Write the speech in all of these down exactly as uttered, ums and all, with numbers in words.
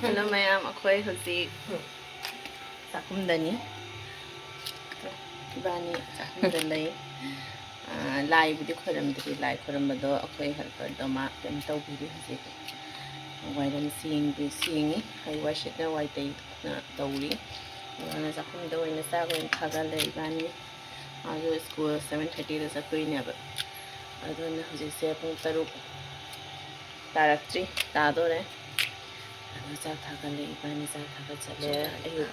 Hello ꯃꯌꯥꯝ, ꯑꯩꯈꯣꯏ ꯍꯧꯖꯤꯛ ꯆꯥꯛꯈꯨꯝꯗꯅꯤ꯫ ꯏꯕꯥꯅꯤ ꯆꯥꯛꯈꯨꯝꯗ ꯂꯩ꯫ ꯑꯥ, ꯂꯥꯏꯕꯨꯗꯤ ꯈꯣꯏꯔꯝꯗ꯭ꯔꯤ꯫ ꯂꯥꯏ ꯈꯣꯏꯔꯝꯕꯗꯣ ꯑꯩꯈꯣꯏ helperꯗꯣ ꯃꯥ ꯀꯩꯅꯣ ꯇꯧꯕꯤꯔꯤ ꯍꯧꯖꯤꯛ꯫ ꯋꯥꯏꯔꯝ ꯁꯦꯡꯕꯤ-, ꯁꯦꯡꯉꯤ꯫ ꯑꯩ ꯋꯥꯏ ꯁꯤꯠꯅ ꯋꯥꯏ ꯇꯩꯅ ꯇꯧꯔꯤ꯫ ꯑꯗꯨꯅ ꯆꯥꯛꯈꯨꯝꯗ ꯑꯣꯏꯅ ꯆꯥꯛ ꯑꯣꯏꯅ ꯊꯥꯒꯠꯂꯦ ꯏꯕꯥꯅꯤ꯫ ꯃꯥꯁꯨ school seven thirtyꯗ ꯆꯠꯇꯣꯏꯅꯦꯕ꯫ ꯑꯗꯨꯅ ꯍꯧꯖꯤꯛꯁꯦ ꯄꯨꯡ ꯇꯔꯨꯛ ꯇꯥꯔꯛꯇ꯭ꯔꯤ, ꯇꯥꯗꯣꯔꯦ꯫ ꯑꯗꯣ ꯆꯥꯛ ꯊꯥꯒꯠꯂꯦ, ꯏꯕꯥꯅꯤ ꯆꯥꯛ ꯊꯥꯒꯠ ꯆꯠꯂꯦ꯫ ꯑꯌꯨꯛ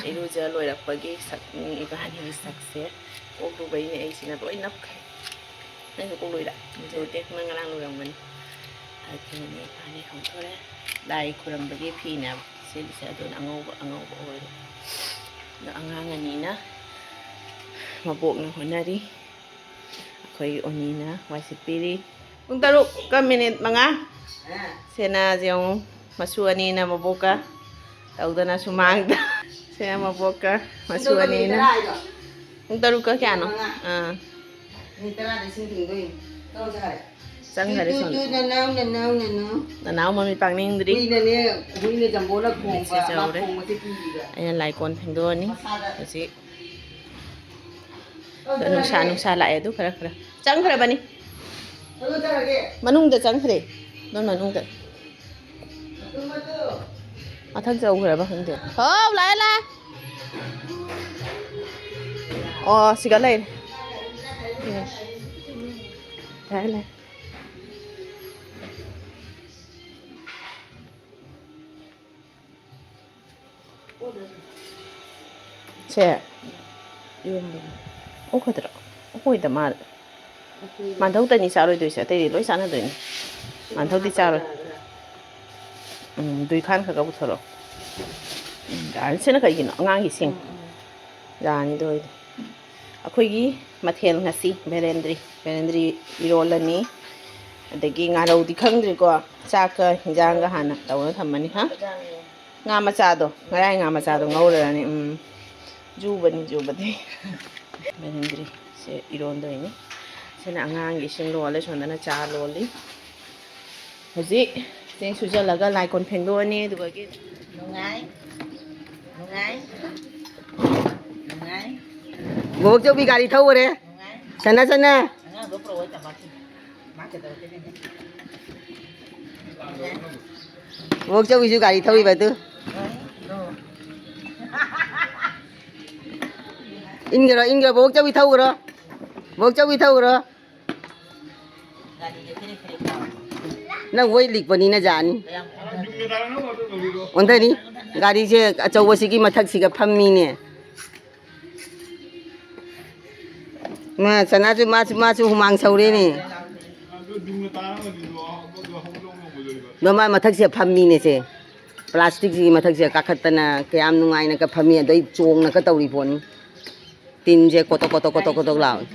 ꯏꯔꯨꯖ ꯂꯣꯏꯔꯛꯄꯒꯤ ꯁꯛꯅꯤ ꯏꯕꯥꯅꯤꯒꯤ ꯁꯛꯁꯦ꯫ ꯀꯣꯛ ꯂꯨꯕꯩꯅꯦ ꯑꯩꯁꯤꯅ ꯂꯣꯏ ꯅꯞꯈ꯭ꯔꯦ꯫ ꯅꯪꯁꯨ ꯀꯣꯛ ꯂꯨꯏꯔꯥ? ꯂꯨꯗꯦ, ꯅꯪ ꯉꯔꯥꯡ ꯂꯨꯔꯝꯒꯅꯤ꯫ ꯑꯗꯨꯅꯦ ꯏꯕꯥꯅꯤ ꯍꯧꯗꯣꯔꯦ꯫ ꯂꯥꯏ ꯈꯨꯔꯝꯕꯒꯤ ꯐꯤꯅꯦꯕ ꯁꯦꯠꯂꯤꯁꯦ, ꯑꯗꯨꯅ ꯑꯉꯧꯕ, ꯑꯉꯧꯕ ꯑꯣꯏꯔꯦ꯫ ꯑꯗꯣ ꯑꯉꯥꯡ ꯑꯅꯤꯅ ꯃꯕꯣꯛꯅ ꯍꯣꯠꯅꯔꯤ꯫ ꯑꯩꯈꯣꯏ ꯑꯣꯅꯤꯅ ꯋꯥꯏ ꯁꯤꯠꯄꯤꯔꯤ꯫ ꯄꯨꯡ ꯇꯔꯨꯛꯀ minute ꯃꯉꯥ꯫ ꯁꯦꯅꯥꯁꯦ ꯌꯦꯡꯉꯨ, ꯃꯁꯨ ꯑꯅꯤꯅ ꯃꯕꯣꯛꯀ ꯇꯧꯗꯅ ꯁꯨꯃꯥꯡꯗ꯫ ꯁꯦꯅꯥ ꯃꯕꯣꯛꯀ ꯃꯁꯨ ꯑꯅꯤꯅ꯫ ꯄꯨꯡ ꯇꯔꯨꯛꯀ ꯀꯌꯥꯅꯣ? ꯑꯥ꯫ ꯃꯤꯅꯤꯠ ꯇꯔꯥꯗ ꯏꯁꯤꯡ ꯊꯤꯡꯗꯣꯏꯅꯤ꯫ ꯆꯪꯈ꯭ꯔꯦ ꯁꯣꯝꯗ꯫ ꯇꯨ, ꯇꯨ, ꯅꯅꯥꯎ, ꯅꯅꯥꯎ, ꯅꯅꯥꯎ꯫ ꯅꯅꯥꯎ ꯃꯃꯤꯠ ꯄꯥꯡꯅꯤꯡꯗ꯭ꯔꯤ꯫ ꯍꯨꯏꯅꯅꯦ, ꯍꯨꯏꯅ ꯖꯝꯕꯣꯅ ꯈꯣꯡꯕ, ꯃꯤꯠꯁꯦ ꯃꯥ ꯆꯥꯎꯔꯦ꯫ ꯈꯣꯡꯕꯁꯦ ꯀꯤꯔꯤꯕ꯫ ꯑꯩꯅ ꯂꯥꯏꯀꯣꯟ ꯐꯦꯡꯗꯣꯛꯑꯅꯤ꯫ ꯃꯁꯥꯗ ꯍꯧꯖꯤꯛ꯫ ꯑꯗꯣ ꯅꯨꯡꯁꯥ, ꯅꯨꯡꯁꯥ ꯂꯥꯛꯑꯦ ꯑꯗꯨ ꯈꯔ ꯈꯔ꯫ ꯆꯪꯈ꯭ꯔꯕꯅꯤ꯫ ꯃꯅꯨꯡꯗ ꯆꯪꯈ꯭ꯔꯦ꯫ ꯗꯣꯟ ꯃꯅꯨꯡꯗ꯫ ꯃꯊꯛ ꯆꯧꯈ꯭ꯔꯕ ꯈꯪꯗꯦ꯫ ꯍꯥꯎ, ꯂꯥꯛꯑꯦ, ꯂꯥꯛꯑꯦ꯫ ꯑꯣ, ꯁꯤꯒ ꯂꯩꯔꯦ꯫ ꯎꯝ꯫ ꯂꯥꯛꯑꯦ, ꯂꯥꯛꯑꯦ꯫ ꯁꯦ ꯏꯔꯣꯝꯕ ꯑꯣꯛꯈꯗ꯭ꯔꯣ? ꯑꯣꯛꯈꯣꯏꯗ ꯃꯥꯜꯂꯦ꯫ ꯃꯥꯟꯙꯧꯇꯅꯤ ꯆꯥꯔꯣꯏꯗꯣꯏꯁꯦ, ꯑꯇꯩꯗꯤ ꯂꯣꯏ ꯆꯥꯟꯅꯗꯣꯏꯅꯤ꯫ ꯃꯥꯟꯙꯧꯗꯤ ꯆꯥꯔꯣꯏ꯫ ꯎꯝ, ꯗꯨꯏꯈꯥꯟ ꯈꯔ ꯈꯔ ꯄꯨꯊꯣꯔꯛꯑꯣ꯫ ꯎꯝ, ꯌꯥꯔꯅꯤ꯫ ꯁꯤꯅ ꯀꯩꯒꯤꯅꯣ? ꯑꯉꯥꯡꯒꯤ ꯁꯤꯡ꯫ ꯎꯝ, ꯎꯝ꯫ ꯌꯥꯔꯅꯤꯗ ꯑꯣꯏꯗꯤ꯫ ꯑꯩꯈꯣꯏꯒꯤ ꯃꯊꯦꯜ ꯉꯁꯤ ꯕꯦꯂꯦꯟꯗ꯭ꯔꯤ꯫ ꯕꯦꯂꯦꯟꯗ꯭ꯔꯤ ꯏꯔꯣꯜꯂꯅꯤ꯫ ꯑꯗꯒꯤ ꯉꯥꯔꯧꯗꯤ ꯈꯪꯗ꯭ꯔꯤꯀꯣ꯫ ꯆꯥꯛꯀ ꯍꯤꯟꯖꯥꯡꯒ ꯍꯥꯟꯅ ꯇꯧꯔ ꯊꯝꯃꯅꯤ, ꯍꯥ? ꯉꯥ ꯃꯆꯥꯗꯣ, ꯉꯔꯥꯡ ꯉꯥ ꯃꯆꯥꯗꯣ ꯉꯧꯔꯅꯤ꯫ ꯎꯝ꯫ ꯖꯨꯕꯅꯤ, ꯖꯨꯕꯗꯤ꯫ ꯕꯦꯂꯦꯟꯗ꯭ꯔꯤꯁꯦ ꯏꯔꯣꯟꯗꯣꯏꯅꯤ꯫ ꯁꯤꯅ ꯑꯉꯥꯡꯒꯤ ꯏꯁꯤꯡ ꯂꯣꯜꯂꯦ, ꯁꯣꯝꯗꯅ ꯆꯥ ꯂꯣꯜꯂꯤ꯫ ꯍꯧꯖꯤꯛ ꯆꯦꯡ ꯁꯨꯖꯜꯂꯒ ꯂꯥꯏ ꯀꯣꯟ ꯐꯦꯡꯗꯣꯛꯑꯅꯤ, ꯑꯗꯨꯒ ꯅꯨꯡꯉꯥꯏ, ꯅꯨꯡꯉꯥꯏ, ꯅꯨꯡꯉꯥꯏ꯫ ꯕꯣꯛꯆꯧꯕꯤ ꯒꯥꯔꯤ ꯊꯧꯈ꯭ꯔꯦ꯫ ꯅꯨꯡꯉꯥꯏ꯫ ꯁꯅꯥ, ꯁꯅꯥ꯫ ꯑꯉꯥꯡꯗꯣ ꯄꯨꯔꯛꯑꯣ, ꯇꯝꯄꯥꯛꯀꯤ꯫ ꯃꯥ ꯀꯩꯗꯧꯔꯒꯦꯅꯦ? ꯕꯣꯛꯆꯧꯕꯤꯁꯨ ꯒꯥꯔꯤ ꯊꯧꯔꯤꯕ ꯑꯗꯨ꯫ ꯏꯟꯈ꯭ꯔꯣ, ꯏꯟꯈ꯭ꯔꯣ, ꯕꯣꯛꯆꯧꯕꯤ ꯊꯧꯈ꯭ꯔꯣ꯫ ꯕꯣꯛꯆꯧꯕꯤ ꯊꯧꯈ꯭ꯔꯣ꯫ ꯅꯪ ꯋꯦꯠ ꯂꯤꯛꯄꯅꯤꯅ ꯌꯥꯅꯤ꯫ ꯑꯣꯟꯊꯅꯤ꯫ ꯒꯥꯔꯤꯁꯦ ꯑꯆꯧꯕꯁꯤꯒꯤ ꯃꯊꯛꯁꯤꯒ ꯐꯝꯃꯤꯅꯦ꯫ ꯃꯥ ꯁꯅꯥꯁꯨ, ꯃꯥꯁꯨ, ꯃꯥꯁꯨ ꯍꯨꯃꯥꯡ ꯁꯧꯔꯦꯅꯦ꯫ ꯑꯗꯣ ꯃꯥ ꯃꯊꯛꯁꯤꯗ ꯐꯝꯃꯤꯅꯦ ꯁꯦ꯫ ꯄ꯭ꯂꯥꯁꯇꯤꯛꯁꯤꯒꯤ ꯃꯊꯛꯁꯤꯗ ꯀꯥꯈꯠꯇꯅ ꯀꯌꯥꯝ ꯅꯨꯡꯉꯥꯏꯅꯒ ꯐꯝꯃꯤ, ꯑꯗꯩ ꯆꯣꯡꯅꯒ ꯇꯧꯔꯤ ꯄꯣꯠꯅꯤ꯫ ꯇꯤꯟꯁꯦ ꯀꯣꯇꯣꯛ ꯀꯣꯇꯣꯛ ꯀꯣꯇꯣꯛ ꯀꯣꯇꯣꯛ ꯂꯥꯎꯏ꯫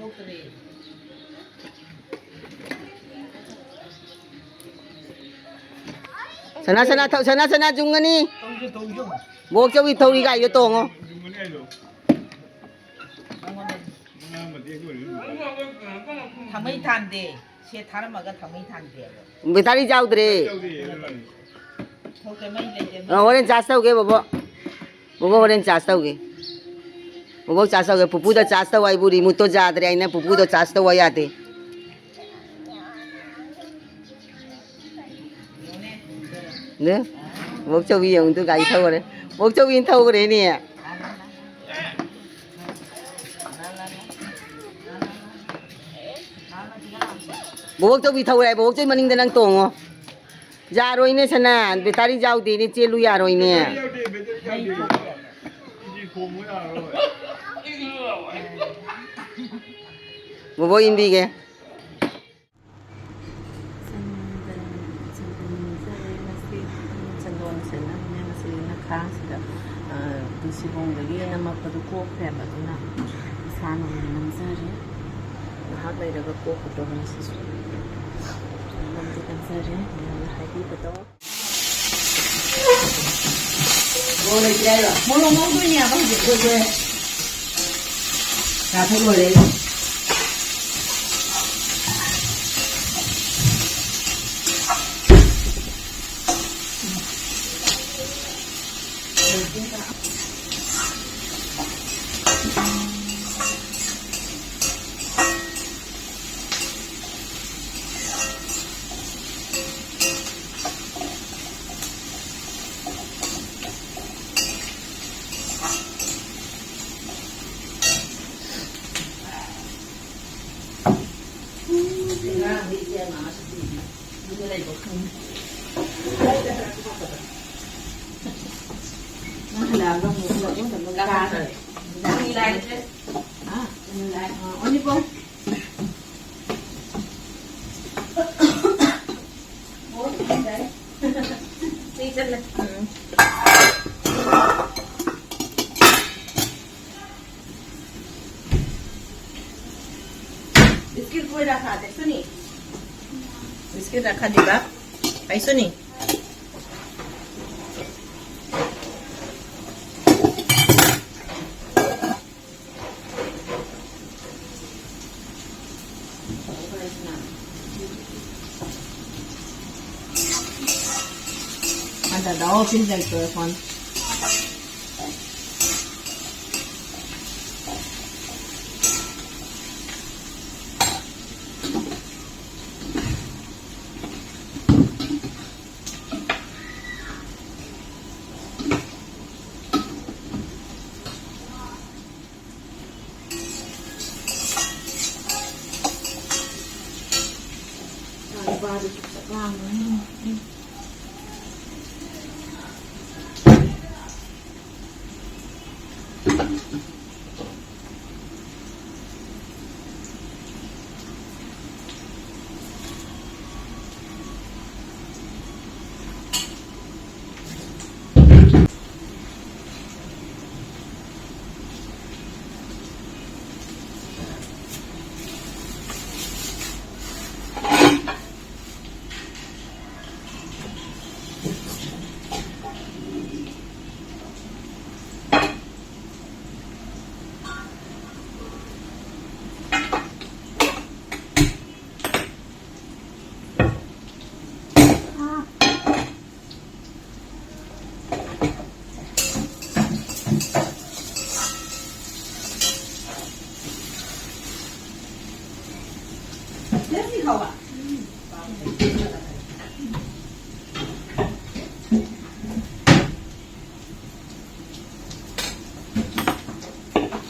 ꯁꯅꯥ, ꯁꯅꯥ, ꯊꯧ-, ꯁꯅꯥ, ꯁꯅꯥ, ꯖꯨꯡꯒꯅꯤ꯫ ꯕꯣꯛꯆꯧꯕꯤ ꯊꯧꯔꯤ ꯒꯥꯔꯤꯗꯣ ꯇꯣꯡꯉꯣ꯫ ꯊꯥꯡꯃꯩ ꯊꯥꯟꯗꯦ꯫ ꯁꯦ ꯊꯥꯔꯝꯃꯒ ꯊꯥꯡꯃꯩ ꯊꯥꯟꯗꯦꯕ꯫ ꯕꯦꯇꯥꯔꯤ ꯌꯥꯎꯗ꯭ꯔꯦ꯫ ꯊꯣꯛꯇꯦ, ꯃꯩ ꯂꯩꯇꯦ, ꯃꯩ꯫ ꯑ, ꯍꯣꯔꯦꯟ ꯆꯥꯔꯖ ꯇꯧꯒꯦ, ꯕꯣꯕꯣꯛ꯫ ꯕꯣꯕꯣꯛ ꯍꯣꯔꯦꯟ ꯆꯥꯔꯖ ꯇꯧꯒꯦ꯫ ꯕꯣꯕꯣꯛ ꯆꯥꯔꯖ ꯇꯧꯒꯦ꯫ ꯄꯨꯄꯨꯗ ꯆꯥꯔꯖ ꯇꯧ ꯍꯥꯏꯕꯨ ꯔꯤꯃꯣꯠꯇꯣ ꯌꯥꯗ꯭ꯔꯦ ꯍꯥꯏꯅ ꯄꯨꯄꯨꯗꯣ ꯆꯥꯔꯖ ꯇꯧ ꯍꯥꯏ ꯌꯥꯗꯦ꯫ ꯅꯦ? ꯕꯣꯛꯆꯧꯕꯤ ꯌꯦꯡꯉꯨ ꯇꯨ ꯒꯥꯔꯤ ꯊꯧꯈꯔꯦ꯫ ꯕꯣꯛꯆꯧꯕꯤꯅ ꯊꯧꯈꯔꯦꯅꯦ꯫ ꯕꯣꯕꯣꯛꯆꯧꯕꯤ ꯊꯧꯔꯦ ꯍꯥꯏ, ꯕꯣꯕꯣꯛꯆꯧꯕꯤ ꯃꯅꯤꯡꯗ ꯅꯪ ꯇꯣꯡꯉꯣ꯫ ꯌꯥꯔꯣꯏꯅꯦ ꯁꯅꯥ, ꯕꯦꯇꯥꯔꯤ ꯌꯥꯎꯗꯦꯅꯦ, ꯆꯦꯜꯂꯨ ꯌꯥꯔꯣꯏꯅꯦ꯫ ꯕꯣꯕꯣꯛ ꯏꯟꯕꯤꯒꯦ꯫ ꯆꯟꯗꯟ, ꯆꯟꯗꯟ ꯅꯝꯖꯔꯦ ꯉꯁꯤ꯫ ꯆꯟꯗꯣꯟ ꯁꯦꯠꯅꯕꯅꯦ ꯉꯁꯤ ꯉꯈꯥꯁꯤꯗ, ꯑ, ꯇꯨꯜꯁꯤꯕꯣꯡꯗꯒꯤ ꯅꯝꯃꯛꯄꯗꯨ ꯀꯣꯛꯈ꯭ꯔꯦꯕ, ꯑꯗꯨꯅ ꯏꯁꯥꯅ ꯑꯣꯏꯅ ꯅꯝꯖꯔꯦ꯫ ꯉꯥꯏꯍꯥꯛ ꯂꯩꯔꯒ ꯀꯣꯛꯀꯗꯕꯅꯤ ꯁꯤꯁꯨ꯫ ꯅꯝꯗꯤ ꯅꯝꯖꯔꯦ, ꯃꯌꯥꯝꯅ ꯍꯥꯏꯕꯤꯕꯗꯣ꯫ ꯃꯣꯔꯣꯛ ꯉꯧꯗꯣꯏꯅꯦꯕ ꯍꯧꯖꯤꯛ꯫ ꯆꯥꯊꯣꯛ ꯂꯣꯏꯔꯦ꯫ ꯅꯪ ꯍꯜꯂꯛꯑꯒ ꯑꯃꯨꯛ ꯄꯨꯂꯞ ꯑꯣꯟꯅꯕ ꯀꯥꯈ꯭ꯔꯦ꯫ ꯅꯪꯒꯤ ꯂꯥꯏꯁꯦ꯫ ꯍꯥ? ꯅꯪꯒꯤ ꯂꯥꯏ꯫ ꯑ, ꯑꯣꯅꯤꯕꯣ꯫ ꯑꯣ, ꯌꯥꯏ꯫ ꯁꯤ ꯆꯠꯂꯦ꯫ ꯎꯝ꯫ Biscuit koi rakha, dekho ni? Biscuit rakha diba. Paiso ni? Ada daw, pinjal ko kon.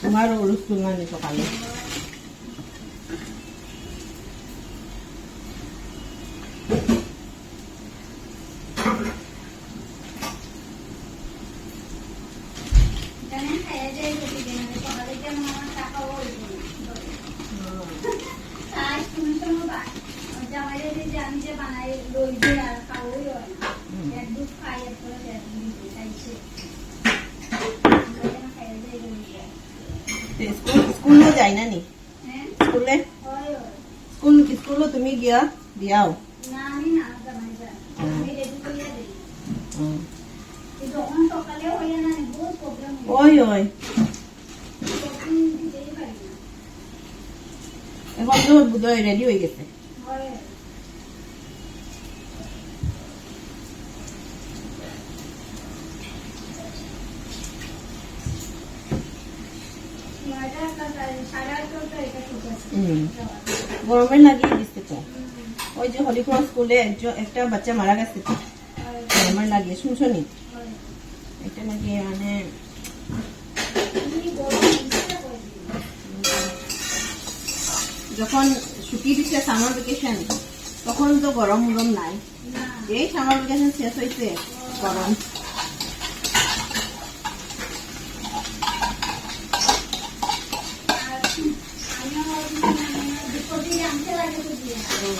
Tomorrow, ulos ko nga nito kami. আমি যে বানাই, রোল যে আর খাওয়াই হয় না। হুম। এক দুধ খাই, এরপরে পেট ভরে খাইছে। আমরা যেন খাইয়ে যাই রোল। তো স্কুল, স্কুলও যায় না নি? হ্যাঁ? স্কুলে? হয়, হয়। স্কুল, স্কুলও তুমি গিয়া দিয়াও? না, আমি না, জামাই যায়। হুম। আমি রেডি করিয়া দেই। হুম। এই যখন সকালে হইয়া না, বহুত প্রবলেম হয়। ওই, ওই। তখন দিতেই পারি না। এখন তো বোধহয় রেডি হয়ে গেছে। হয়। নয়টা, সাড়ে আটটা, এটা ঠিক আছে। হুম। গরমে লাগিয়ে দিচ্ছে তো। হুম। ওই যে হলিক্রস স্কুলে একজন, একটা বাচ্চা মারা গেছে তো। হয়। গরমে লাগিয়ে, শুনছো নি? হয়। এটা নাকি মানে এই গরম হচ্ছে কয়দিন? যখন ছুটি দিচ্ছে সামার ভ্যাকেশন, তখন তো গরম গরম নাই। না। এই সামার ভ্যাকেশন শেষ হইছে, গরম। আর আমি আমার দুটো দিন আনতে লাগে তো দিয়ে। হুম।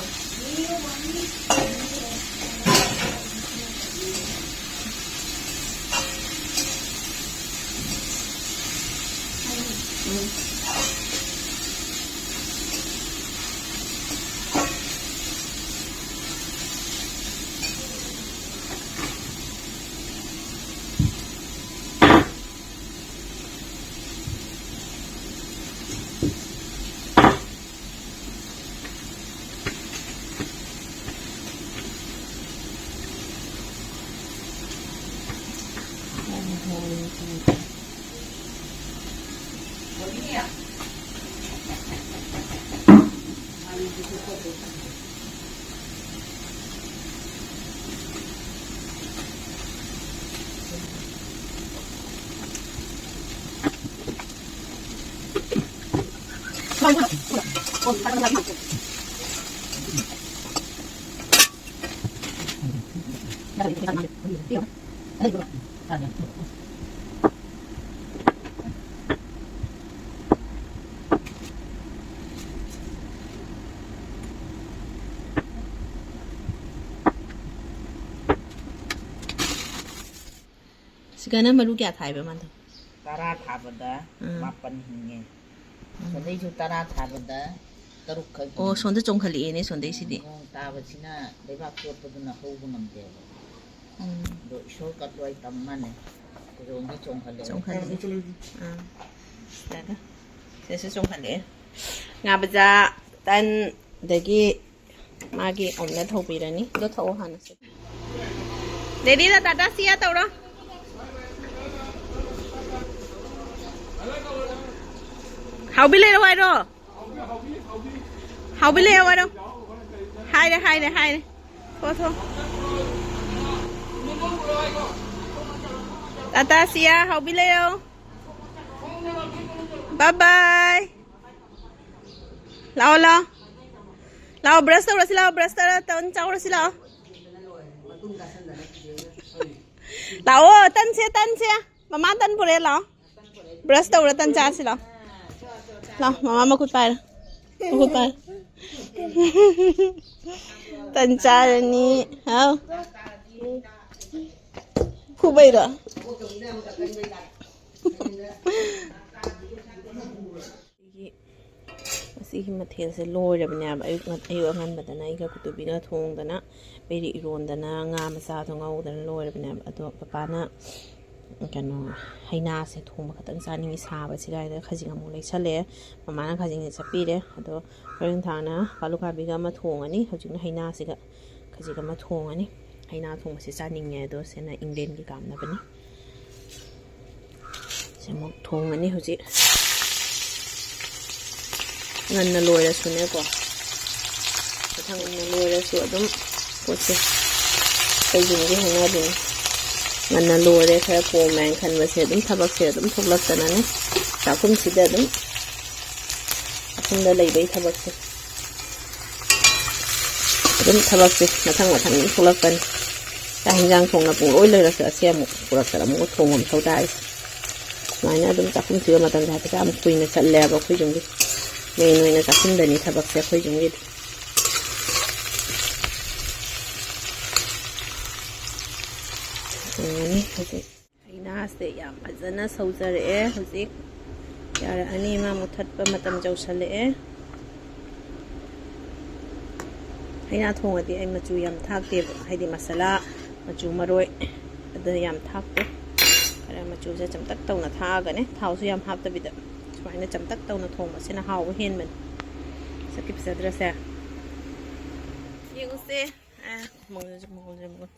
এই অনেক ꯁꯤꯒꯅ ꯃꯔꯨ ꯀꯌꯥ ꯊꯥꯏꯕ ꯃꯥꯗꯣ? ꯇꯔꯥ ꯊꯥꯕꯗ ꯃꯥꯄꯟ ꯍꯤꯡꯉꯦ꯫ ꯁꯣꯟꯗꯩꯁꯨ ꯇꯔꯥ ꯊꯥꯕꯗ ꯇꯔꯨꯛ ꯈꯛ ꯑꯣ, ꯍꯤꯡꯉꯦ꯫ ꯁꯣꯝꯗ ꯆꯣꯡꯈꯠꯂꯛꯑꯦꯅꯦ, ꯁꯣꯝꯗꯩꯁꯤꯗꯤ꯫ ꯅꯣꯡ ꯇꯥꯕꯁꯤꯅ ꯂꯩꯕꯥꯛ ꯆꯣꯠꯄꯗꯨꯅ ꯍꯧꯕ ꯉꯝꯗꯦꯕ꯫ ꯎꯝ, ꯑꯗꯣ ꯏꯁꯣꯔ ꯀꯠꯂꯣꯏ ꯇꯝ ꯃꯥꯅꯦ꯫ ꯀꯩꯗꯧꯝꯗꯤ ꯆꯣꯡꯈꯠꯂꯦ꯫ ꯆꯣꯡꯈꯠꯂꯦ꯫ ꯑꯥ, ꯁꯤꯗꯒ ꯁꯤꯗꯁꯨ ꯆꯣꯡꯈꯠꯂꯛꯑꯦ꯫ ꯉꯥ ꯕꯖꯥ, ꯇꯟ, ꯑꯗꯒꯤ ꯃꯥꯒꯤ ꯑꯣꯝꯂꯦꯠ ꯍꯧꯕꯤꯔꯅꯤ꯫ ꯑꯗꯣ ꯊꯛꯑꯣ ꯍꯥꯟꯅ ꯁꯦ꯫ ꯗꯦꯗꯤꯗ ꯇꯥꯇꯥ ꯁꯤꯌꯥ ꯇꯧꯔꯣ꯫ ꯍꯥꯎꯕꯤ ꯂꯩꯔꯣ ꯍꯥꯏꯔꯣ? ꯍꯥꯎꯕꯤ ꯂꯩꯔꯣ ꯍꯥꯏꯔꯣ? ꯍꯥꯏꯔꯦ, ꯍꯥꯏꯔꯦ, ꯍꯥꯏꯔꯦ꯫ ꯊꯣ, ꯊꯣ꯫ ꯇꯥꯇꯥ ꯁꯤꯌꯥ, ꯍꯥꯎꯕꯤ ꯂꯩꯔꯣ꯫ ꯕꯥꯏ ꯕꯥꯏ꯫ ꯂꯥꯛꯑꯣ, ꯂꯥꯛꯑꯣ꯫ ꯂꯥꯛꯑꯣ, ꯕ꯭ꯔꯁ ꯇꯧꯔꯁꯤ ꯂꯥꯛꯑꯣ, ꯕ꯭ꯔꯁ ꯇꯧꯔ ꯇꯟ ꯆꯥꯎꯔꯁꯤ ꯂꯥꯛꯑꯣ꯫ ꯂꯥꯛꯑꯣ, ꯇꯟꯁꯦ, ꯇꯟꯁꯦ꯫ ꯃꯃꯥ ꯇꯟ ꯄꯨꯔꯛꯑꯦ, ꯂꯥꯛꯑꯣ꯫ ꯕ꯭ꯔꯁ ꯇꯧꯔ ꯇꯟ ꯆꯥꯁꯤ ꯂꯥꯛꯑꯣ꯫ ꯂꯥꯛꯑꯣ, ꯃꯃꯥ ꯃꯈꯨꯠ ꯄꯥꯏꯔꯣ꯫ ꯃꯈꯨꯠ ꯄꯥꯏꯔꯣ꯫ ꯇꯟ ꯆꯥꯔꯅꯤ꯫ ꯍꯥꯎ꯫ ꯐꯨꯕꯩꯔꯣ? ꯑꯁꯤꯒꯤ, ꯑꯁꯤꯒꯤ ꯃꯊꯦꯜꯁꯦ ꯂꯣꯏꯔꯕꯅꯦꯕ꯫ ꯑꯌꯨꯛ ꯉꯟ-, ꯑꯌꯨꯛ ꯑꯉꯟꯕꯗꯅ ꯑꯩꯒ ꯀꯨꯇꯨꯕꯤꯒ ꯊꯣꯡꯗꯅ, ꯄꯦꯔꯤ ꯏꯔꯣꯟꯗꯅ, ꯉꯥ ꯃꯆꯥꯗꯣ ꯉꯧꯗꯅ ꯂꯣꯏꯔꯕꯅꯦꯕ꯫ ꯑꯗꯣ ꯄꯄꯥꯅ ꯀꯩꯅꯣ, ꯍꯩꯅꯥꯁꯦ ꯊꯣꯡꯕ ꯈꯛꯇꯪ ꯆꯥꯅꯤꯡꯉꯤ ꯁꯥꯕꯁꯤꯒ ꯍꯥꯏꯗꯅ ꯈꯖꯤꯡ ꯑꯃꯨꯛ ꯂꯩꯁꯜꯂꯛꯑꯦ꯫ ꯃꯃꯥꯅ ꯈꯖꯤꯡꯁꯦ ꯆꯞꯄꯤꯔꯦ꯫ ꯑꯗꯣ ꯍꯣꯔꯦꯟ ꯅꯨꯡꯗꯥꯡꯅ ꯀꯥꯂꯨ ꯀꯥꯕꯤꯒ ꯑꯃ ꯊꯣꯡꯉꯅꯤ꯫ ꯍꯧꯖꯤꯛꯅ ꯍꯩꯅꯥꯁꯤꯒ ꯈꯖꯤꯛ ꯑꯃ ꯊꯣꯡꯉꯅꯤ꯫ ꯍꯩꯅꯥ ꯊꯣꯡꯕꯁꯦ ꯆꯥꯅꯤꯡꯉꯦ꯫ ꯑꯗꯣ ꯁꯤꯅ ꯏꯪꯂꯦꯟꯒꯤ ꯀꯥꯝꯅꯕꯅꯤ꯫ ꯁꯤ ꯑꯃꯨꯛ ꯊꯣꯡꯉꯅꯤ ꯍꯧꯖꯤꯛ꯫ ꯉꯟꯅ ꯂꯣꯏꯔꯁꯨꯅꯦꯀꯣ꯫ ꯃꯊꯪ ꯉꯟꯅ ꯂꯣꯏꯔꯁꯨ ꯑꯗꯨꯝ ꯄꯣꯠꯁꯦ ꯑꯩꯈꯣꯏꯁꯤꯡꯒꯤ ꯍꯧꯅꯕꯤꯅꯤ꯫ ꯉꯟꯅ ꯂꯣꯏꯔꯦ, ꯈꯔ ꯀꯣꯝꯃꯦ ꯍꯥꯏꯅ ꯈꯟꯕꯁꯦ ꯑꯗꯨꯝ ꯊꯕꯛꯁꯦ ꯑꯗꯨꯝ ꯊꯣꯛꯂꯛꯇꯅꯅꯦ꯫ ꯆꯥꯛꯈꯨꯝꯁꯤꯗ ꯑꯗꯨꯝ, ꯆꯥꯛꯈꯨꯝꯗ ꯂꯩꯕꯩ ꯊꯕꯛꯁꯦ꯫ ꯑꯗꯨꯝ ꯊꯕꯛꯁꯦ ꯃꯊꯪ ꯃꯊꯪ ꯑꯗꯨꯝ ꯊꯣꯛꯂꯛꯀꯅꯤ꯫ ꯆꯥꯛ ꯍꯤꯟꯖꯥꯡ ꯊꯣꯡꯅ ꯄꯨꯡꯂꯣꯏ ꯂꯣꯏꯔꯁꯨ ꯑꯁꯤ ꯑꯃꯨꯛ ꯄꯨꯔꯛꯇꯅ ꯑꯃꯨꯛ ꯊꯣꯡꯕ ꯑꯃ ꯃꯊꯧ ꯇꯥꯔꯤ꯫ ꯁꯨꯃꯥꯏꯅ ꯑꯗꯨꯝ ꯆꯥꯛꯈꯨꯝꯁꯤꯒ ꯃꯇꯝꯁꯦ ꯍꯥꯏꯐꯦꯠ ꯌꯥꯝ ꯀꯨꯏꯅ ꯆꯠꯂꯦꯕ ꯑꯩꯈꯣꯏ ꯌꯨꯝꯒꯤ꯫ ꯃꯦꯟ ꯑꯣꯏꯅ ꯆꯥꯛꯈꯨꯝꯗꯅꯤ ꯊꯕꯛꯁꯦ ꯑꯩꯈꯣꯏ ꯌꯨꯝꯒꯤꯗꯤ꯫ ꯊꯣꯡꯉꯅꯤ ꯍꯧꯖꯤꯛ꯫ ꯉꯥꯁꯦ ꯌꯥꯝ ꯐꯖꯅ ꯁꯧꯖꯔꯛꯑꯦ꯫ ꯍꯧꯖꯤꯛ ꯌꯥꯔꯛꯑꯅꯤ, ꯃꯥ ꯃꯨꯊꯠꯄ ꯃꯇꯝ ꯌꯧꯁꯜꯂꯛꯑꯦ꯫ ꯍꯩꯅꯥ ꯊꯣꯡꯉꯗꯤ ꯑꯩ ꯃꯆꯨ ꯌꯥꯝ ꯊꯥꯛꯇꯦꯕ, ꯍꯥꯏꯗꯤ ꯃꯁꯥꯂꯥ, ꯃꯆꯨ, ꯃꯔꯣꯏ ꯑꯗꯨ ꯌꯥꯝ ꯊꯥꯛꯇꯦ꯫ ꯈꯔ ꯃꯆꯨꯁꯦ ꯆꯝꯇꯛ ꯇꯧꯅ ꯊꯥꯛꯑꯒꯅꯦ, ꯊꯥꯎꯁꯨ ꯌꯥꯝ ꯍꯥꯞꯇꯕꯤꯗ ꯁꯨꯃꯥꯏꯅ ꯆꯝꯇꯛ ꯇꯧꯅ ꯊꯣꯡꯕꯁꯤꯅ ꯍꯥꯎꯕ ꯍꯦꯟꯕꯅꯤ꯫ ꯁꯛꯇꯤ ꯐꯖꯗ꯭ꯔꯁꯦ? ꯌꯦꯡꯉꯨꯁꯦ꯫ ꯑꯦ, ꯃꯉꯣꯟꯗꯁꯨ, ꯃꯉꯣꯟꯗꯁꯨ, ꯃꯉꯣꯟꯗ꯫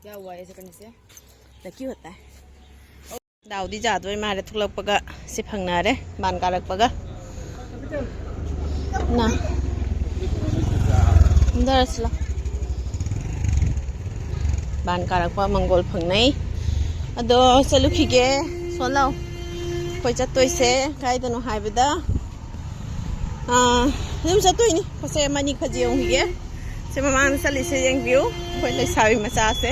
क्या हुआ ऐसे करने से? ꯂꯛꯀꯤ ꯍꯣꯇꯥ ꯍꯦ꯫ ꯗꯥꯎꯗꯤ ꯌꯥꯗꯣꯏ ꯃꯥꯜꯂꯦ, ꯊꯣꯛꯂꯛꯄꯒ ꯁꯤ ꯐꯪꯅꯔꯦ, ꯕꯥꯟ ꯀꯥꯔꯛꯄꯒ꯫ ꯅ꯫ ꯀꯨꯝꯊꯔꯁꯤ ꯂꯥꯎ꯫ ꯕꯥꯟ ꯀꯥꯔꯛꯄ ꯃꯪꯒꯣꯜ ꯐꯪꯅꯩ꯫ ꯑꯗꯣ ꯆꯠꯂꯨꯈꯤꯒꯦ꯫ ꯁꯣꯟ ꯂꯥꯎ꯫ ꯑꯩꯈꯣꯏ ꯆꯠꯇꯣꯏꯁꯦ ꯀꯥꯏꯗꯅꯣ ꯍꯥꯏꯕꯗ, ꯑꯥ, ꯑꯗꯨꯝ ꯆꯠꯇꯣꯏꯅꯤ꯫ ꯄꯣꯠꯆꯩ ꯑꯃꯅꯤ ꯈꯔ ꯌꯦꯡꯉꯨꯈꯤꯒꯦ꯫ ꯁꯤ ꯃꯃꯥꯡꯗ ꯆꯠꯂꯤꯁꯦ ꯌꯦꯡꯕꯤꯌꯨ, ꯑꯩꯈꯣꯏ ꯂꯩꯁꯥꯕꯤ ꯃꯆꯥꯁꯦ꯫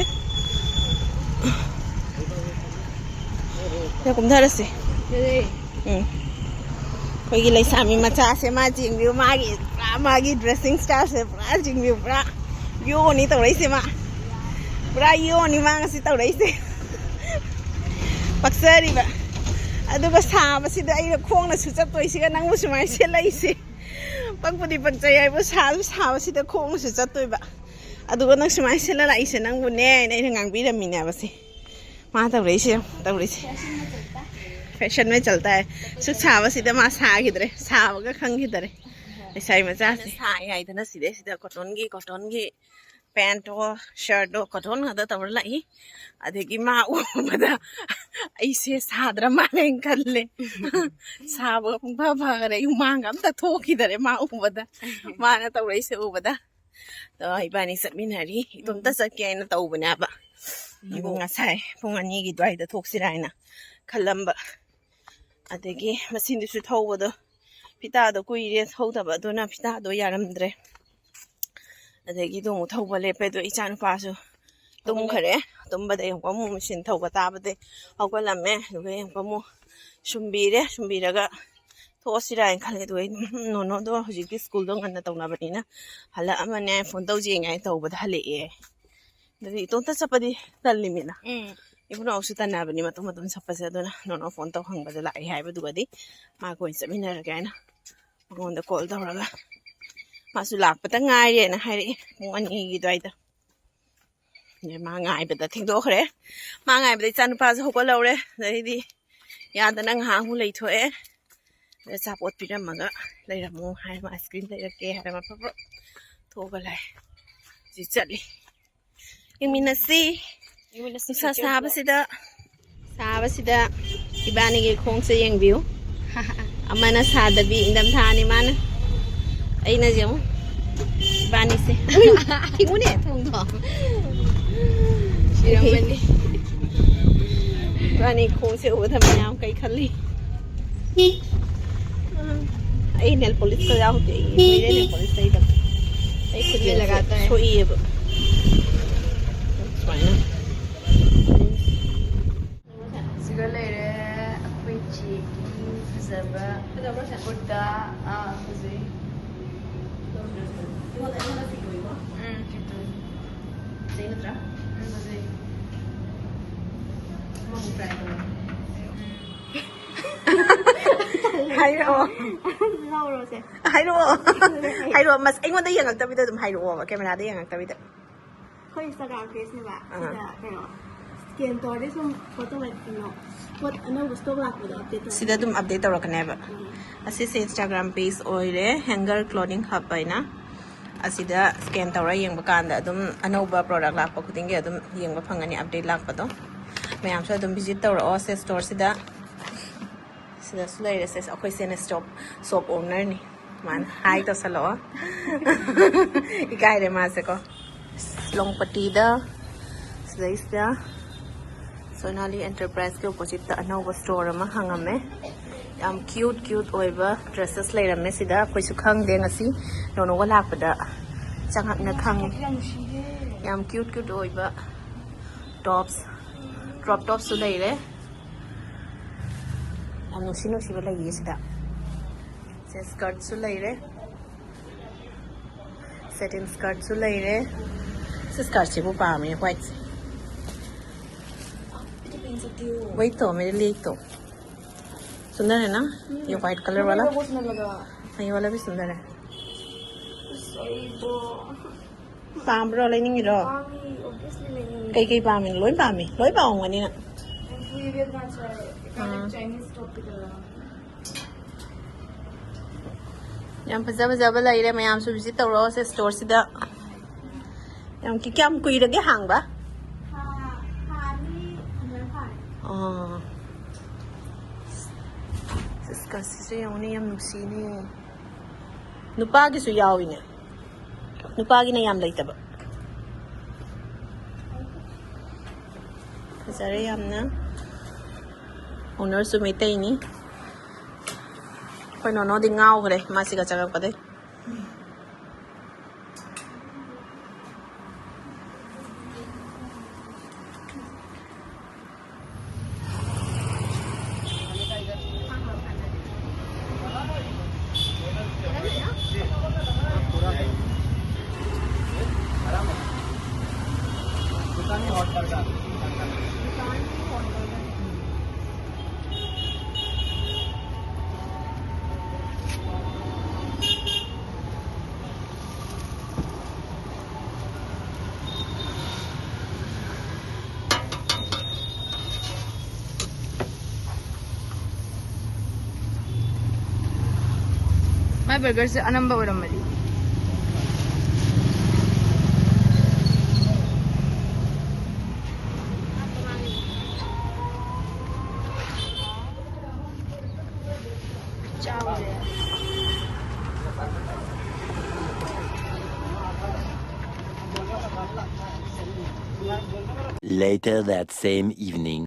ꯁꯤꯗ ꯀꯨꯝꯊꯔꯁꯤ꯫ ꯎꯝ꯫ ꯑꯩꯈꯣꯏꯒꯤ ꯂꯩꯁꯥꯕꯤ ꯃꯆꯥꯁꯦ, ꯃꯥ ꯌꯦꯡꯕꯤꯌꯨ, ꯃꯥꯒꯤ ꯄꯨꯔꯥ, ꯃꯥꯒꯤ dressing styleꯁꯦ ꯄꯨꯔꯥ ꯌꯦꯡꯕꯤꯌꯨ, ꯄꯨꯔꯥ ꯌꯣꯅꯤ ꯇꯧꯔꯛꯏꯁꯦ ꯃꯥ꯫ ꯄꯨꯔꯥ ꯌꯣꯅꯤ ꯃꯥ ꯉꯁꯤ ꯇꯧꯔꯛꯏꯁꯦ꯫ ꯄꯛꯆꯔꯤꯕ꯫ ꯑꯗꯨꯒ ꯁꯥꯕꯁꯤꯗ ꯑꯩꯅ ꯈꯣꯡꯅꯁꯨ ꯆꯠꯇꯣꯏꯁꯤꯒ ꯅꯪꯕꯨ ꯁꯨꯃꯥꯏꯅ ꯁꯦꯠꯂꯛꯏꯁꯦ꯫ ꯄꯛꯄꯨꯗꯤ ꯄꯛꯆꯩ ꯍꯥꯏꯕꯨ, ꯁꯥꯁꯨ ꯁꯥꯕꯁꯤꯗ ꯈꯣꯡꯅꯁꯨ ꯆꯠꯇꯣꯏꯕ꯫ ꯑꯗꯨꯒ ꯅꯪ ꯁꯨꯃꯥꯏꯅ ꯁꯦꯠꯂ ꯂꯥꯛꯏꯁꯦ ꯅꯪꯕꯨꯅꯦ ꯍꯥꯏꯅ ꯑꯩꯅ ꯉꯥꯡꯕꯤꯔꯝꯃꯤꯅꯦꯕꯁꯦ꯫ ꯃꯥ ꯇꯧꯔꯛꯏꯁꯦ ꯌꯦꯡꯉꯨ, ꯇꯧꯔꯛꯏꯁꯦ꯫ Fashion में चलता है꯫ ꯁꯨꯛ ꯁꯥꯕꯁꯤꯗ ꯃꯥ ꯁꯥꯈꯤꯗ꯭ꯔꯦ, ꯁꯥꯕꯒ ꯈꯪꯈꯤꯗꯔꯦ꯫ ꯂꯩꯁꯥꯕꯤ ꯃꯆꯥꯁꯦ꯫ ꯁꯥꯏ ꯍꯥꯏꯗꯅ ꯁꯤꯗꯩꯁꯤꯗ cottonꯒꯤ, cottonꯒꯤ pantꯑꯣ, shirtꯑꯣ, cotton ꯉꯥꯛꯇ ꯇꯧꯔ ꯂꯥꯛꯏ꯫ ꯑꯗꯒꯤ ꯃꯥ ꯎꯕꯗ ꯑꯩꯁꯦ ꯁꯥꯗ꯭ꯔ ꯃꯥꯜꯂꯦꯅ ꯈꯜꯂꯦ꯫ ꯁꯥꯕꯒ ꯄꯨꯡꯐ ꯐꯈꯔꯦ, ꯍꯨꯃꯥꯡꯒ ꯑꯝꯇ ꯊꯣꯛꯈꯤꯗꯔꯦ ꯃꯥ ꯎꯕꯗ꯫ ꯃꯥꯅ ꯇꯧꯔꯛꯏꯁꯦ ꯎꯕꯗ꯫ ꯑꯗꯣ ꯏꯕꯥꯅꯤ ꯆꯠꯃꯤꯟꯅꯔꯤ꯫ ꯏꯇꯣꯝꯇ ꯎꯝ꯫ ꯆꯠꯀꯦ ꯍꯥꯏꯅ ꯇꯧꯕꯅꯦꯕ꯫ ꯎꯝ꯫ ꯉꯁꯥꯏ ꯄꯨꯡ ꯑꯅꯤꯒꯤ ꯑꯗꯨꯋꯥꯏꯗ ꯊꯣꯛꯁꯤꯔꯥ ꯍꯥꯏꯅ ꯈꯜꯂꯝꯕ꯫ ꯑꯗꯒꯤ ꯃꯁꯤꯡꯗꯨꯁꯨ ꯊꯧꯕꯗꯣ, ꯐꯤꯇꯥꯗꯣ ꯀꯨꯏꯔꯦ ꯊꯧꯗꯕ, ꯑꯗꯨꯅ ꯐꯤꯇꯥꯗꯣ ꯌꯥꯔꯝꯗ꯭ꯔꯦ꯫ ꯑꯗꯒꯤꯗꯣ ꯑꯃꯨꯛ ꯊꯧꯕ ꯂꯦꯞꯄꯦ꯫ ꯑꯗꯣ ꯏꯆꯥ ꯅꯨꯄꯥꯁꯨ ꯍꯧꯒꯠꯂꯦ꯫ ꯇꯨꯝꯈꯔꯦ꯫ ꯇꯨꯝꯕꯗꯩ ꯑꯃꯨꯛ, ꯑꯃꯨꯛ ꯃꯦꯆꯤꯟ ꯊꯧꯕ ꯇꯥꯕꯗꯩ ꯍꯧꯒꯠꯂꯝꯃꯦ꯫ ꯑꯗꯨꯒ ꯑꯃꯨꯛ, ꯑꯃꯨꯛ ꯁꯨꯝꯕꯤꯔꯦ꯫ ꯁꯨꯝꯕꯤꯔꯒ ꯊꯣꯛꯑꯁꯤꯔꯥ ꯍꯥꯏꯅ ꯈꯜꯂꯦ꯫ ꯑꯗꯨꯒ ꯑꯩ, "ꯎꯝ, ꯅꯣꯅꯣꯗꯣ ꯍꯧꯖꯤꯛꯇꯤ ꯁ꯭ꯀꯨꯜꯗꯣ ꯉꯟꯅ ꯇꯧꯅꯕꯅꯤꯅ ꯍꯜꯂꯛꯑꯝꯃꯅꯦ, ꯐꯣꯟ ꯇꯧꯁꯤ ꯌꯦꯡꯉꯦ" ꯍꯥꯏꯅ ꯇꯧꯕꯗ ꯍꯜꯂꯛꯑꯦ꯫ ꯑꯗꯨꯗꯤ ꯏꯇꯣꯝꯇ ꯆꯠꯄꯗꯤ ꯇꯜꯂꯤꯃꯤꯅ꯫ ꯎꯝ꯫ ꯏꯕꯨꯡꯅꯥꯎꯁꯨ ꯇꯟꯅꯕꯅꯤ ꯃꯇꯨꯝ ꯃꯇꯨꯝ ꯁꯞꯄꯁꯦ, ꯑꯗꯨꯅ ꯅꯣꯅꯣ ꯐꯣꯟ ꯇꯧ ꯍꯪꯕꯗ ꯂꯥꯛꯑꯦ ꯍꯥꯏꯕꯗꯨꯒꯗꯤ ꯃꯥꯒ ꯑꯣꯏꯅ ꯆꯠꯃꯤꯟꯅꯔꯒꯦ ꯍꯥꯏꯅ ꯃꯉꯣꯟꯗ ꯀꯣꯜ ꯇꯧꯔꯒ, ꯃꯥꯁꯨ ꯂꯥꯛꯄꯗ ꯉꯥꯏꯔꯦꯅ ꯍꯥꯏꯔꯛꯑꯦ, ꯄꯨꯡ ꯑꯅꯤꯒꯤ ꯑꯗꯨꯋꯥꯏꯗ꯫ ꯑꯗꯩ ꯃꯥ ꯉꯥꯏꯕꯗ ꯊꯦꯡꯗꯣꯛꯈ꯭ꯔꯦ꯫ ꯃꯥ ꯉꯥꯏꯕꯗ ꯏꯆꯥꯅꯨꯄꯥꯁꯨ ꯍꯧꯒꯠꯍꯧꯔꯦ꯫ ꯑꯗꯩꯗꯤ ꯌꯥꯗꯅ ꯉꯥꯏꯍꯥꯛ ꯑꯃꯨꯛ ꯂꯩꯊꯣꯛꯑꯦ꯫ ꯑꯗ ꯑꯆꯥꯄꯣꯠ ꯄꯤꯔꯝꯃꯒ ꯂꯩꯔꯝꯃꯣ ꯍꯥꯏꯔ, ꯑꯥꯏꯁ ꯀ꯭ꯔꯤꯝ ꯂꯩꯔꯛꯀꯦ ꯍꯥꯏꯔ ꯃꯐꯝ ꯊꯣꯛꯑꯒ ꯂꯥꯛꯑꯦ꯫ ꯍꯧꯖꯤꯛ ꯆꯠꯂꯤ꯫ ꯌꯦꯡꯃꯤꯟꯅꯁꯤ꯫ ꯅꯨꯡꯁꯥ ꯁꯥꯕꯁꯤꯗ, ꯁꯥꯕꯁꯤꯗ ꯏꯕꯥꯅꯤꯒꯤ ꯈꯣꯡꯁꯦ ꯌꯦꯡꯕꯤꯌꯨ꯫ ꯑꯃꯅ ꯁꯥꯗꯕꯤ, ꯏꯪꯊꯝꯊꯥꯅꯤ ꯃꯥꯅ꯫ ꯑꯩꯅ ꯌꯦꯡꯉꯨ, ꯏꯕꯥꯅꯤꯁꯦ꯫ ꯊꯤꯡꯉꯨꯅꯦ ꯊꯣꯡꯗꯣ꯫ ꯁꯤꯔꯝꯃꯅꯤ꯫ ꯏꯕꯥꯅꯤ ꯈꯣꯡꯁꯦ ꯎꯕꯗ ꯃꯌꯥꯝ ꯀꯩ ꯈꯜꯂꯤ? ꯑꯩ ꯅꯦꯜ ꯄꯣꯂꯤꯁꯀ ꯌꯥꯎꯗꯦ꯫ ꯑꯩ ꯀꯨꯏꯔꯦ ꯅꯦꯜ ꯄꯣꯂꯤꯁ ꯇꯩꯗꯕ꯫ ꯑꯩ ꯈꯨꯠ ꯁꯣꯛꯏꯌꯦꯕ꯫ ꯁꯨꯃꯥꯏꯅ꯫ ꯁꯤꯒ ꯂꯩꯔꯦ ꯑꯩꯈꯣꯏ ꯆꯦꯒꯤ ꯐꯖꯕ ꯀꯨꯔꯇꯥ꯫ ꯑꯥ, ꯐꯖꯩ꯫ ꯎꯝ, ꯐꯖꯩ꯫ ꯎꯝ, ꯐꯖꯩ꯫ ꯍꯥꯏꯔꯛꯑꯣ꯫ ꯂꯧꯔꯣꯁꯦ꯫ ꯍꯥꯏꯔꯛꯑꯣ꯫ ꯍꯥꯏꯔꯛꯑꯣ꯫ ꯃꯁ-, ꯑꯩꯉꯣꯟꯗ ꯌꯦꯡꯉꯛꯇꯕꯤꯗ ꯑꯗꯨꯝ ꯍꯥꯏꯔꯛꯑꯣꯕ, ꯀꯦꯃꯦꯔꯥꯗ ꯌꯦꯡꯉꯛꯇꯕꯤꯗ꯫ ꯑꯩꯈꯣꯏ Instagram pageꯅꯦꯕ꯫ ꯑꯥ꯫ ꯁꯤꯗ ꯀꯩꯅꯣ scan ꯇꯧꯔꯗꯤ ꯁꯨꯝ photo ꯀꯩꯅꯣ ꯄꯣꯠ ꯑꯅꯧꯕ stock ꯂꯥꯛꯄꯗꯣ update ꯇꯧꯔꯛꯀꯅꯤ꯫ ꯁꯤꯗ ꯑꯗꯨꯝ update ꯇꯧꯔꯛꯀꯅꯦꯕ꯫ ꯎꯝ꯫ ꯑꯁꯤꯁꯦ Instagram page ꯑꯣꯏꯔꯦ, Hanger Clothing Hub ꯍꯥꯏꯅ꯫ ꯑꯁꯤꯗ scan ꯇꯧꯔ ꯌꯦꯡꯕ ꯀꯥꯟꯗ ꯑꯗꯨꯝ ꯑꯅꯧꯕ product ꯂꯥꯛꯄ ꯈꯨꯗꯤꯡꯒꯤ ꯑꯗꯨꯝ ꯌꯦꯡꯕ ꯐꯪꯒꯅꯤ, update ꯂꯥꯛꯄꯗꯣ꯫ ꯃꯌꯥꯝꯁꯨ ꯑꯗꯨꯝ visit ꯇꯧꯔꯛꯑꯣ ꯁꯦ storeꯁꯤꯗ꯫ ꯁꯤꯗꯁꯨ ꯂꯩꯔꯦ ꯁꯦ, ꯑꯩꯈꯣꯏ ꯁꯦꯅ shop, shop ownerꯅꯤ꯫ ꯃꯥꯅ hi ꯇꯧꯁꯜꯂꯛꯑꯣ꯫ ꯏꯀꯥꯏꯔꯦ ꯃꯥꯁꯦꯀꯣ꯫ ꯂꯣꯡꯄꯇꯤꯗ ꯁꯤꯗꯩꯁꯤꯗ ꯁꯣꯅꯥꯂꯤ Enterpriseꯀꯤ oppositeꯇ ꯑꯅꯧꯕ store ꯑꯃ ꯍꯥꯡꯉꯝꯃꯦ꯫ ꯌꯥꯝ cute cute ꯑꯣꯏꯕ dresses ꯂꯩꯔꯝꯃꯦ ꯁꯤꯗ꯫ ꯑꯩꯈꯣꯏꯁꯨ ꯈꯪꯗꯦ, ꯉꯁꯤ ꯅꯣꯅꯣꯒ ꯂꯥꯛꯄꯗ ꯆꯪꯉꯛꯅ ꯈꯪꯉꯤ꯫ ꯌꯥꯝ cute cute ꯑꯣꯏꯕ tops, crop topsꯁꯨ ꯂꯩꯔꯦ꯫ ꯌꯥꯝ ꯅꯨꯡꯁꯤ ꯅꯨꯡꯁꯤꯕ ꯂꯩꯌꯦ ꯁꯤꯗ꯫ ꯁꯦ skirtꯁꯨ ꯂꯩꯔꯦ, satin skirtꯁꯨ ꯂꯩꯔꯦ꯫ ꯁꯤ skirtꯁꯤꯕꯨ ꯄꯥꯝꯃꯦ, whiteꯁꯦ꯫ वही तो, मेरे लिए ही तो। सुंदर है ना? ये व्हाइट कलर वाला। वो सुंदर लगा। हाँ, ये वाला भी सुंदर है। ꯄꯥꯝꯕ꯭ꯔꯣ, ꯂꯩꯅꯤꯡꯉꯤꯔꯣ? ꯄꯥꯝꯃꯤ, obviously ꯂꯩꯅꯤꯡꯉꯤ꯫ ꯀꯩꯀꯩ ꯄꯥꯝꯃꯤꯅꯣ? ꯂꯣꯏ ꯄꯥꯝꯃꯤ, ꯂꯣꯏ ꯄꯥꯝꯃꯝꯒꯅꯤꯅ꯫ ꯑꯥ꯫ Chinese topic ꯑꯣꯏꯔꯣ꯫ ꯌꯥꯝ ꯐꯖ ꯐꯖꯕ ꯂꯩꯔꯦ, ꯃꯌꯥꯝꯁꯨ visit ꯇꯧꯔꯛꯑꯣ ꯁꯤ store ꯁꯤꯗ꯫ ꯌꯥꯝ ꯀꯤ-, ꯀꯌꯥꯝ ꯀꯨꯏꯔꯒꯦ ꯍꯥꯡꯕ? ꯊꯥ, ꯊꯥ ꯑꯅꯤ ꯑꯗꯨꯃꯥꯏꯅ ꯐꯥꯔꯦ꯫ ꯑꯥ꯫ ꯁꯤꯁꯀ ꯁꯤꯁꯨ ꯌꯦꯡꯉꯨꯅꯦ, ꯌꯥꯝ ꯅꯨꯡꯁꯤꯅꯦ꯫ ꯅꯨꯄꯥꯒꯤꯁꯨ ꯌꯥꯎꯏꯅꯦ꯫ ꯅꯨꯄꯥꯒꯤꯅ ꯌꯥꯝ ꯂꯩꯇꯕ꯫ ꯐꯖꯔꯦ ꯌꯥꯝꯅ꯫ Owner ꯁꯨ ꯃꯩꯇꯩꯅꯤ꯫ ꯑꯩꯈꯣꯏ ꯅꯣꯅꯣꯗꯤ ꯉꯥꯎꯈ꯭ꯔꯦ ꯃꯥꯁꯤꯒ ꯆꯪꯉꯛꯄꯗꯩ꯫ ꯃꯥꯏ burger ꯁꯦ ꯑꯅꯝꯕ ꯑꯣꯏꯔꯝꯃꯗꯤ꯫ Later that same evening.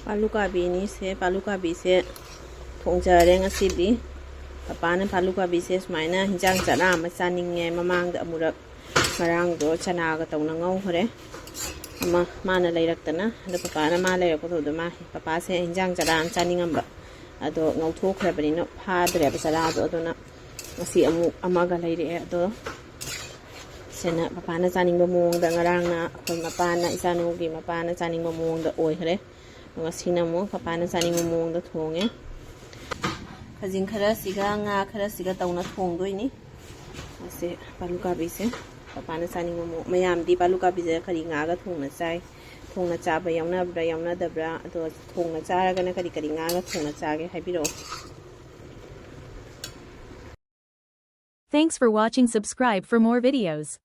ꯄꯥꯂꯨꯀꯥꯕꯤꯅꯤ ꯁꯦ, ꯄꯥꯂꯨꯀꯥꯕꯤꯁꯦ ꯊꯣꯡꯖꯔꯦ ꯉꯁꯤꯗꯤ꯫ ꯄꯄꯥꯅ ꯄꯥꯂꯨꯀꯥꯕꯤꯁꯦ ꯁꯨꯃꯥꯏꯅ ꯍꯤꯟꯖꯥꯡ ꯆꯔꯥ ꯑꯃ ꯆꯥꯅꯤꯡꯉꯦ, ꯃꯃꯥꯡꯗ ꯑꯃꯨꯔꯛ ꯉꯔꯥꯡꯗꯣ ꯆꯅꯥꯒ ꯇꯧꯅ ꯉꯧꯈ꯭ꯔꯦ꯫ ꯑꯃ ꯃꯥꯅ ꯂꯩꯔꯛꯇꯅ, ꯑꯗꯣ ꯄꯄꯥꯅ ꯃꯥ ꯂꯩꯔꯛꯄꯗꯨꯗ ꯃꯥ, ꯄꯄꯥꯁꯦ ꯍꯤꯟꯖꯥꯡ ꯆꯔꯥ ꯑꯃ ꯆꯥꯅꯤꯡꯉꯝꯕ, ꯑꯗꯣ ꯉꯧꯊꯣꯛꯈ꯭ꯔꯕꯅꯤꯅ ꯐꯥꯗ꯭ꯔꯦꯕ ꯆꯔꯥꯗꯣ꯫ ꯑꯗꯨꯅ ꯉꯁꯤ ꯑꯃꯨꯛ ꯑꯃꯒ ꯂꯩꯔꯛꯑꯦ꯫ ꯑꯗꯣ ꯁꯤ ꯁꯤꯅ ꯄꯄꯥꯅ ꯆꯥꯅꯤꯡꯕ ꯃꯑꯣꯡꯗ, ꯉꯔꯥꯡꯅ ꯑꯩꯈꯣꯏ ꯃꯄꯥꯅ, ꯏꯆꯥꯅꯨꯒꯤ ꯃꯄꯥꯅ ꯆꯥꯅꯤꯡꯕ ꯃꯑꯣꯡꯗ ꯑꯣꯏꯈ꯭ꯔꯦ꯫ ꯉꯁꯤꯅ ꯑꯃꯨꯛ ꯄꯄꯥꯅ ꯆꯥꯅꯤꯡꯕ ꯃꯑꯣꯡꯗ ꯊꯣꯡꯉꯦ꯫ ꯈꯥꯖꯤꯡ ꯈꯔꯁꯤꯒ ꯉꯥ ꯈꯔꯁꯤꯒ ꯇꯧꯅ ꯊꯣꯡꯗꯣꯏꯅꯤ꯫ ꯑꯁꯦ ꯄꯥꯂꯨꯀꯥꯕꯤꯁꯦ ꯄꯄꯥꯅ ꯆꯥꯅꯤꯡꯕ ꯃꯑꯣꯡ꯫ ꯃꯌꯥꯝꯗꯤ ꯄꯥꯂꯨꯀꯥꯕꯤꯁꯦ ꯀꯔꯤ ꯉꯥꯒ ꯊꯣꯡꯅ ꯆꯥꯏ? ꯊꯣꯡꯅ ꯆꯥꯕ ꯌꯥꯎꯅꯕ꯭ꯔꯥ ꯌꯥꯎꯅꯗꯕ꯭ꯔꯥ? ꯑꯗꯣ ꯊꯣꯡꯅ ꯆꯥꯔꯒꯅ ꯀꯔꯤ ꯀꯔꯤ ꯉꯥꯒ ꯊꯣꯡꯅ ꯆꯥꯒꯦ ꯍꯥꯏꯕꯤꯔꯛꯑꯣ꯫ Thanks for watching. Subscribe for more videos.